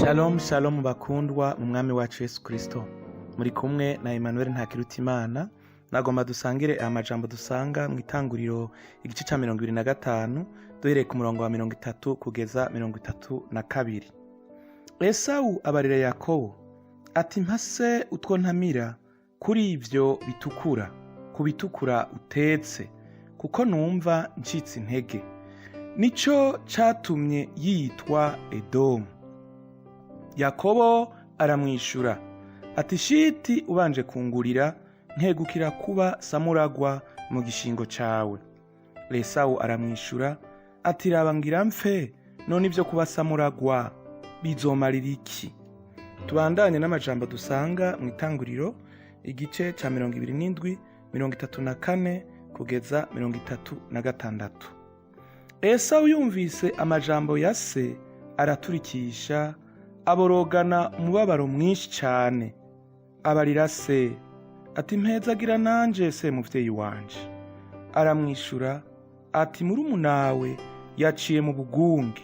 Shalom shalom bakundwa mu Mwami wacu Yesu Kristo. Muri kumwe na Emmanuel Ntakirutimana. Nagomba dusangire aya majambo dusanga mu Itanguriro, igice ca 25, duhereye ku murongo wa 30 kugeza 32. Esawu abarira Yakobo ati: "Mpase utwo ntamira kuri ivyo bitukura, ku bitukura utetse, kuko numva ncitse intege." Nico catumye yitwa Edomu. Yakobo aramwishura ati: "Shiti ubanje kungurira, nkegukira kuba samuragwa mu gishingo cawe." Esawu aramwishura ati: "Raba, ngira mpfe, none ivyo kuba samuragwa bizomarira iki?" Tubandanye n'amajambo dusanga mu Itanguriro, igice ca 27, 34 kugeza 36. Esawu yumvise amajambo ya se, araturikisha, aborogana umubabaro mwinshi cane. Abarira se ati: "Mpezagira nanje se, muvyeyi wanje." Aramwishura ati: "Murumunawe yaciye mu bugunge,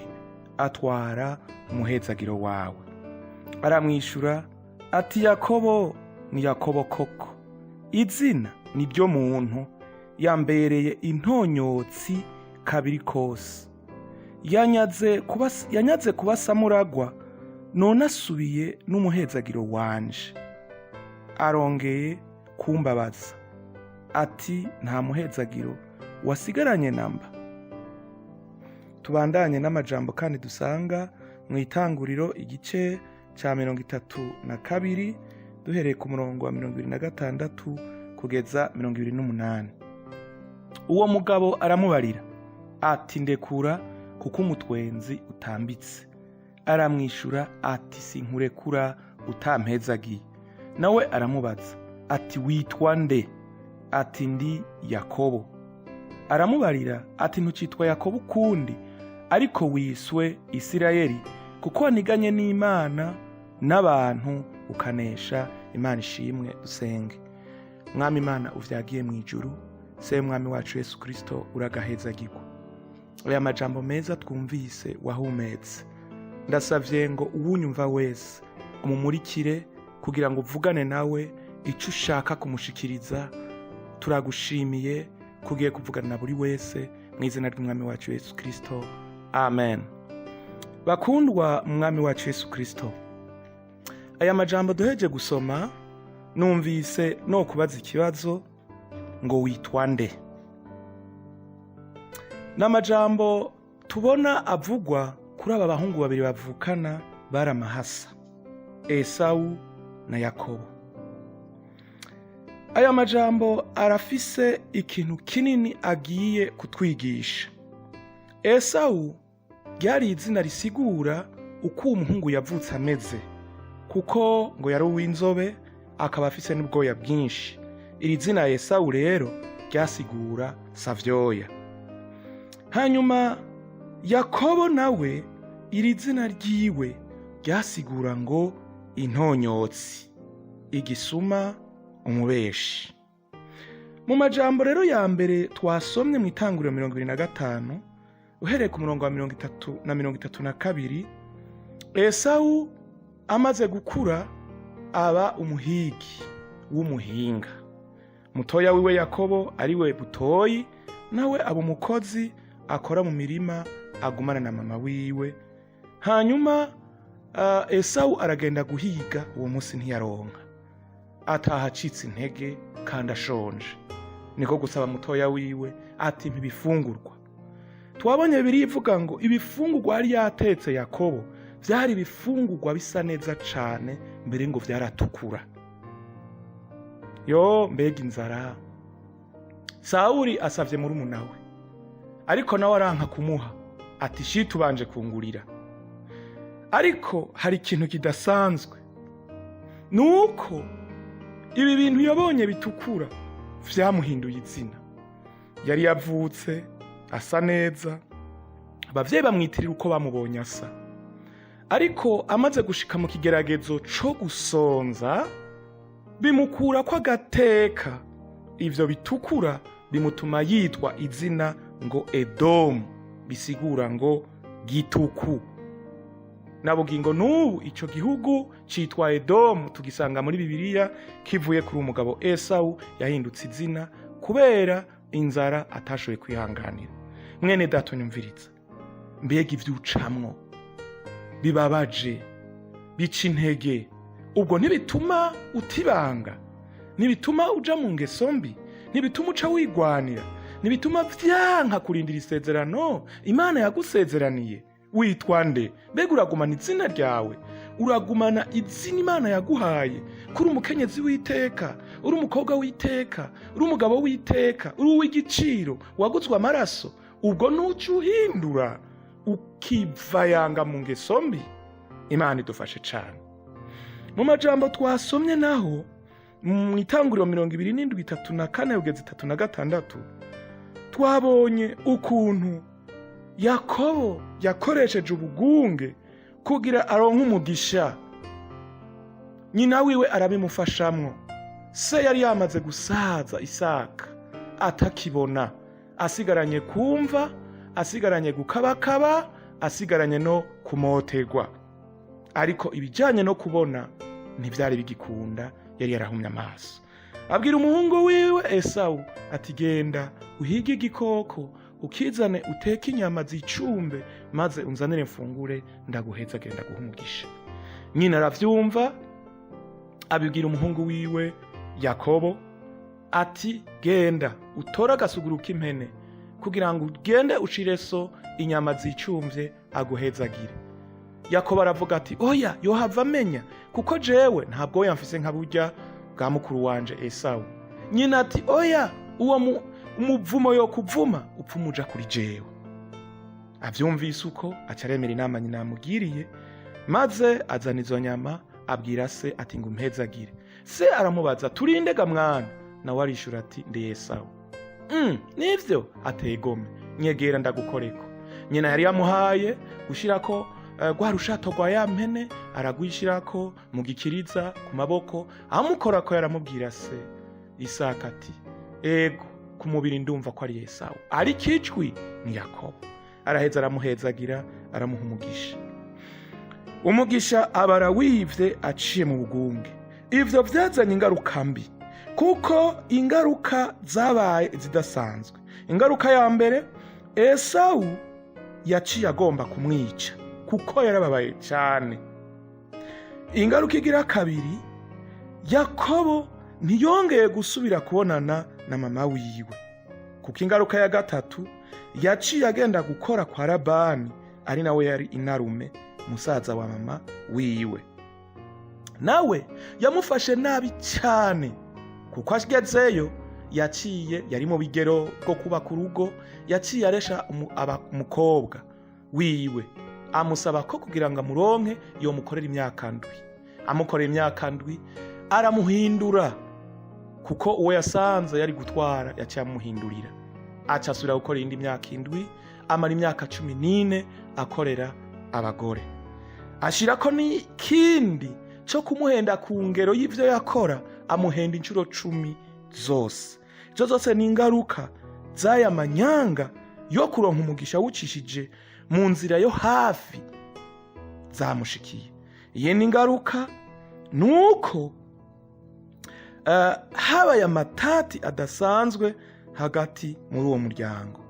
atwara umuhezagiro wawe." Aramwishura ati: "Yakobo ni Yakobo koko, izina ni ryo muntu, yambereye intonyotsi kabiri kose. Yanyaze kuba samuragwa, none asubiye n'umuhezagiro wanje. Arongeye kumbabaza ati: 'Nta muhezagiro wasigaranye namba?'" Tubandanye n'amajambo kandi dusanga mu Itanguriro, igice ca 32, duhereye ku murongo wa 26 kugeza 28. Uwo mugabo aramubarira ati: "Ndekura, kuko umutwenzi utambitse." Aramwishura ati: "Sinkurekura utampezagiye." Nawe aramubaza ati: "Witwa nde?" Ati: "Ndi Yakobo." Aramubarira ati: "Ntucitwa Yakobo ukundi, ariko wiswe Isirayeli, kuko waniganye n'Imana n'abantu ukanesha." Imana ishimwe. Dusenge. Mwami Imana uvyagiye mu ijuru, se Mwami wacu Yesu Kristo, uragahezagirwa. Aya majambo meza twumvise wahumetse, ndasavye ngo uwunyumva wese umumurikire kugira ngo uvugane nawe ico ushaka kumushikiriza. Turagushimiye kugiye kuvugana na buri wese, mu izina ry'Umwami wacu Yesu Kristo, amen. Bakundwa mu Mwami wacu Yesu Kristo, aya majambo duheje gusoma, numvise no kubaza ikibazo ngo: "Witwa nde?" Ni amajambo tubona avugwa kuri aba bahungu babiri bavukana, bari amahasa, Esawu na Yakobo. Aya majambo arafise ikintu kinini agiye kutwigisha. Esawu ryari izina risigura uko uwo muhungu yavutse ameze, kuko ngo yari uw'inzobe, akaba afise n'ubwoya bwinshi. Iri zina Esawu rero ryasigura savyoya. Hanyuma Yakobo nawe, iri zina ryiwe ryasigura ngo intonyotsi, igisuma, umubeshi. Mu majambo rero ya mbere twasomye mu Itanguriro 25, uhereye ku murongo wa 30 na 32, Esawu amaze gukura aba umuhigi w'umuhinga. Mutoya wiwe Yakobo, ariwe butoyi, nawe aba umukozi akora mu mirima, agumana na mama wiwe. Hanyuma Esawu aragenda guhiga. Uwo munsi ntiyaronka, ataha acitse intege kandi ashonje. Niko gusaba mutoya wiwe ati: "Mpa ibifungurwa." Twabonye birivuga ngo ibifungurwa yari yatetse Yakobo vyari ibifungurwa bisa neza cane, mbere ngo vyaratukura. Yo, mbega inzara! Sawuli asavye murumuna we, ariko nawe aranka kumuha, ati: "Shita ubanje kungurira." Ariko hari ikintu kidasanzwe, nuko ibi bintu yabonye bitukura vyamuhinduye izina. Yari yavutse asa neza, abavyeyi bamwitirira uko bamubonye asa, ariko amaze gushika mu kigeragezo co gusonza, bimukura ko agateka. Ivyo bitukura bimutuma yitwa izina ngo Edomu, bisigura ngo gituku. Na bugingo n'ubu icyo gihugu cyitwa Edomu, tugisanga muri Bibiliya, kivuye kuri umugabo Esawu yahindutse izina kubera inzara atashoboye kwihanganira. Mwene data unyumviriza, mbega ibyo ucamwo bibabaje, bica intege, ubwo ntibituma utibanga? Ntibituma uja mu ngeso mbi? Ntibituma uca wigwanira? Ntibituma vyanka kurindira isezerano Imana yagusezeraniye? Witwa nde? Mbega uragumana izina ryawe? Uragumana izina Imana yaguhaye, ko uri umukenyezi w'iteka, uri umukobwa w'iteka, uri umugabo w'iteka, uri uw'igiciro, waguzwe amaraso? Ubwo nuca uhindura ukivayanga mu ngeso mbi? Imana idufashe cane. Mu majambo twasomye naho mu Itanguriro 27, 34 kugeza 36, twabonye ukuntu Yakobo yakoresheje ubugunge kugira aronke umugisha. Nyina wiwe arabimufashamwo. Se yari yamaze gusaza, Isaka, atakibona, asigaranye kumva, asigaranye gukabakaba, asigaranye no kumoterwa, ariko ibijyanye no kubona ntibyari bigikunda, yari yarahumye amaso. Abwira umuhungu wiwe Esawu ati: "Genda uhige igikoko, ukizane, uteke inyama zicumbe, maze unzanire mfungure, ndaguheza, genda guha umugisha." Nyina aravyumva, abibwira umuhungu wiwe Yakobo ati: "Genda utore agasuguru k'impene kugira ngo ugende ucire so inyama zicumvye, aguhezagire." Yakobo aravuga ati: "Oya, yohava amenya, kuko jewe nta bwoya mfise nka burya bwa mukuru wanje Esawu." Nyina ati: "Oya, uwo umuvumo yo kuvuma upfuma uja kuri jewe." Avyumvise uko, aca aremera inama nyina yamugiriye, maze azana izo nyama, abwira se ati: "Ngo umpezagire." Se aramubaza: "Turinde ga mwana?" Nawe arishura ati: "Ndi Esawu." "Nivyo?" Ategome, "Nyegera ndagukoreko." Nyina yari yamuhaye gushirako rwa rushato rwa ya mpene, aragwishirako mu gikiriza ku maboko, amukorako yaramubwira se Isaka ati: "Ego, ku mubiri ndumva ko ari Esawu, ariko ijwi ni Yakobo." Araheza aramuhezagira, aramuha umugisha. Umugisha aba arawivye aciye mu bugunge. Ivyo vyazanye ingaruka mbi, kuko ingaruka zabaye zidasanzwe. Ingaruka ya mbere, Esawu yaciye agomba kumwica kuko yarababaye cyane. Ingaruka igira kabiri, Yakobo ntiyongeye gusubira kubonana na mama wiwe. Kuko ingaruka ya gatatu, yaciye agenda gukora kwa Labani, ari nawe yari inarume, musaza wa mama wiwe. Nawe yamufashe nabi cyane, kuko agezeyo yaciye, yari mu bigero bwo kubaka urugo, yaciye aresha umukobwa wiwe, amusaba ko kugira ngo amuronke yomukorera imyaka 7. Amukorera imyaka 7, aramuhindura, kuko uwo yasanze yari gutwara yaciye amuhindurira, aca asubira gukora iyindi myaka 7, amara imyaka 14 akorera abagore. Ashirako n'ikindi cyo kumuhenda ku ngero y'ivyo yakora, amuhenda inshuro 10 zose. Izo zose ni ingaruka z'aya manyanga yo kuronka umugisha wucishije mu nzira yo hafi zamushikiye. Iyi ni ingaruka ni uko habaye amatati adasanzwe hagati muri uwo muryango.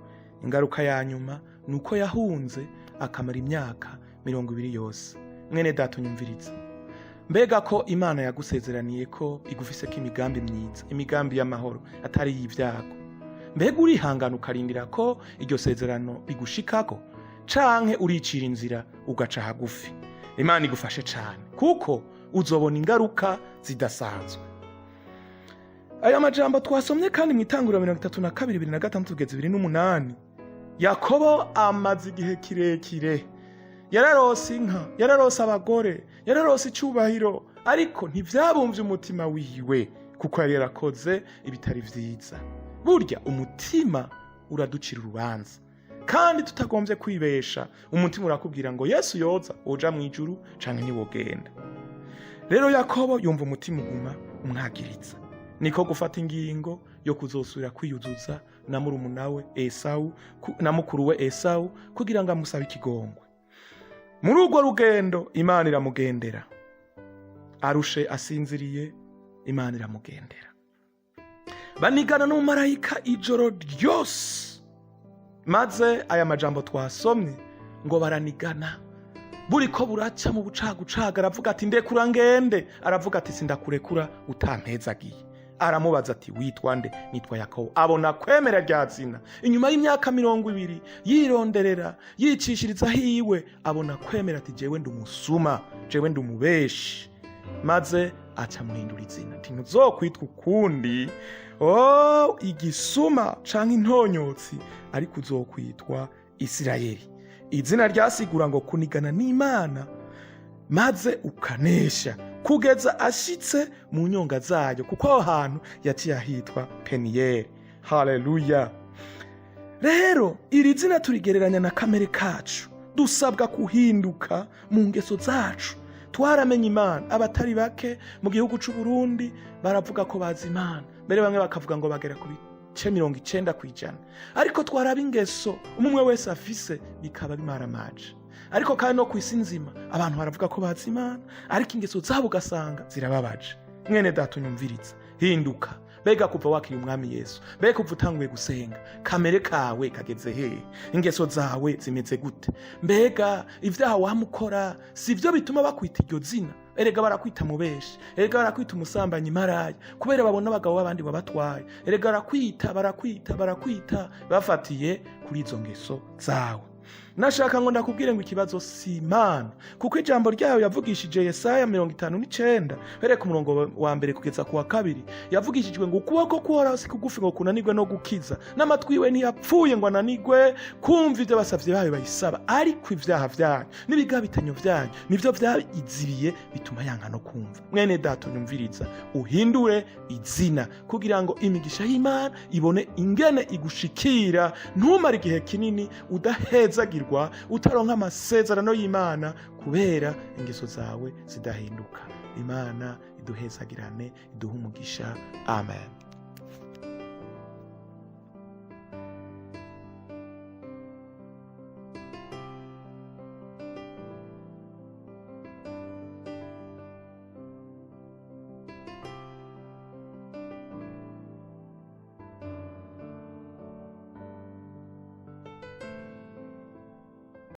Ingaruka ya nyuma ni uko yahunze akamara imyaka 20 yose. Mwene data unyumviriza, mbega ko Imana yagusezeraniye ko igufiseko imigambi myiza, imigambi y'amahoro atari iy'ibyago, mbega urihangana ukarindira ko iryo sezerano rigushikako, canke uricira inzira ugaca hagufi? Imana igufashe cane, kuko uzobona ingaruka zidasanzwe. Aya majambo twasomye kandi mu Itanguriro 32, 26 kugeza 28, Yakobo amaze igihe kirekire, yararose inka, yararose abagore, yararose icyubahiro, ariko ntivyabumvye umutima wiwe, kuko yari yarakoze ibitari vyiza. Burya umutima uraducira urubanza, kandi tutagombye kwibesha, umutima urakubwira ngo Yesu yoza uja mu ijuru canke ntiwogenda. Rero Yakobo yumva umutima uguma umwagiriza, niko gufata ingingo yo kuzosubira kwiyuzuza na murumuna we Esawu, na mukuru we Esawu, kugira ngo amusabe ikigongwe. Muri urwo rugendo Imana iramugendera. Arushe, asinziriye, Imana iramugendera, banigana n'umumarayika ijoro ryose. Maze aya majambo twasomye ngo baranigana, buriko buraca mu bucagucaga, aravuga ati: "Ndekura ngende." Aravuga ati: "Sindakurekura utampezagiye." Aramubaza ati: "Witwa nde?" "Nitwa Yakobo." Abona kwemera rya zina inyuma y'imyaka 20 yironderera, yicishiriza hiwe. Abona kwemera ati: "Jewe ndi umusuma, jewe ndi umubeshi." Maze aca amuhindura izina ati: "Ntuzokwitwa ukundi, oh, igisuma canke intonyotsi, ariko uzokwitwa Isirayeli." Izina ryasigura ngo kunigana n'Imana maze ukanesha, kugeza ashitse mu nyonga zayo, kuko aho hantu yaciye ahitwa Peniyeli. Haleluya! Rero iri zina turigereranya na kamere kacu. Dusabwa kuhinduka mu ngeso zacu. Twaramenye Imana. Abatari bake mu gihugu c'u Burundi baravuga ko bazi Imana, mbere bamwe bakavuga ngo bagera ku bice 90%, ariko twaraba ingeso umwe wese afise bikaba bimaramaje. Ariko kandi no ku isi nzima abantu baravuga ko bazi Imana, ariko ingeso zabo ugasanga zirababaje. Mwene data unyumviriza, hinduka. Mbega kuva wakiriye Umwami Yesu, mbega kuva utanguye gusenga, kamere kawe kageze hehe? Ingeso zawe zimeze gute? Mbega ibyaha wamukora si byo bituma bakwita iryo zina? Erega barakwita mubeshi, erega barakwita umusambanyi, maraya, kubera babona abagabo b'abandi babatwaye. Erega barakwita, barakwita, barakwita bafatiye kuri izo ngeso zawe. Nashaka ngo ndakubwire ngo ikibazo si Imana, kuko ijambo ryayo yavugishije Yesaya 59, uhereye ku murongo wa mbere kugeza ku wa kabiri, yavugishijwe ngo: "Ukuboko k'Uhoraho si kugufi ngo kunanirwe no gukiza, n'amatwi yiwe ntiyapfuye ngo ananirwe kumva ibyo abasavyi bayo bayisaba, ariko ibyaha vyanyu n'ibigabitanyo vyanyu nivyo vyayizibiye, bituma yanka no kumva." Mwene data unyumviriza, uhindure izina kugira ngo imigisha y'Imana ibone ingene igushikira. Ntumare igihe kinini udahezagirwa, utaronka amasezerano y'Imana kubera ingeso zawe zidahinduka. Imana iduhezagirane, iduhe umugisha. Amen.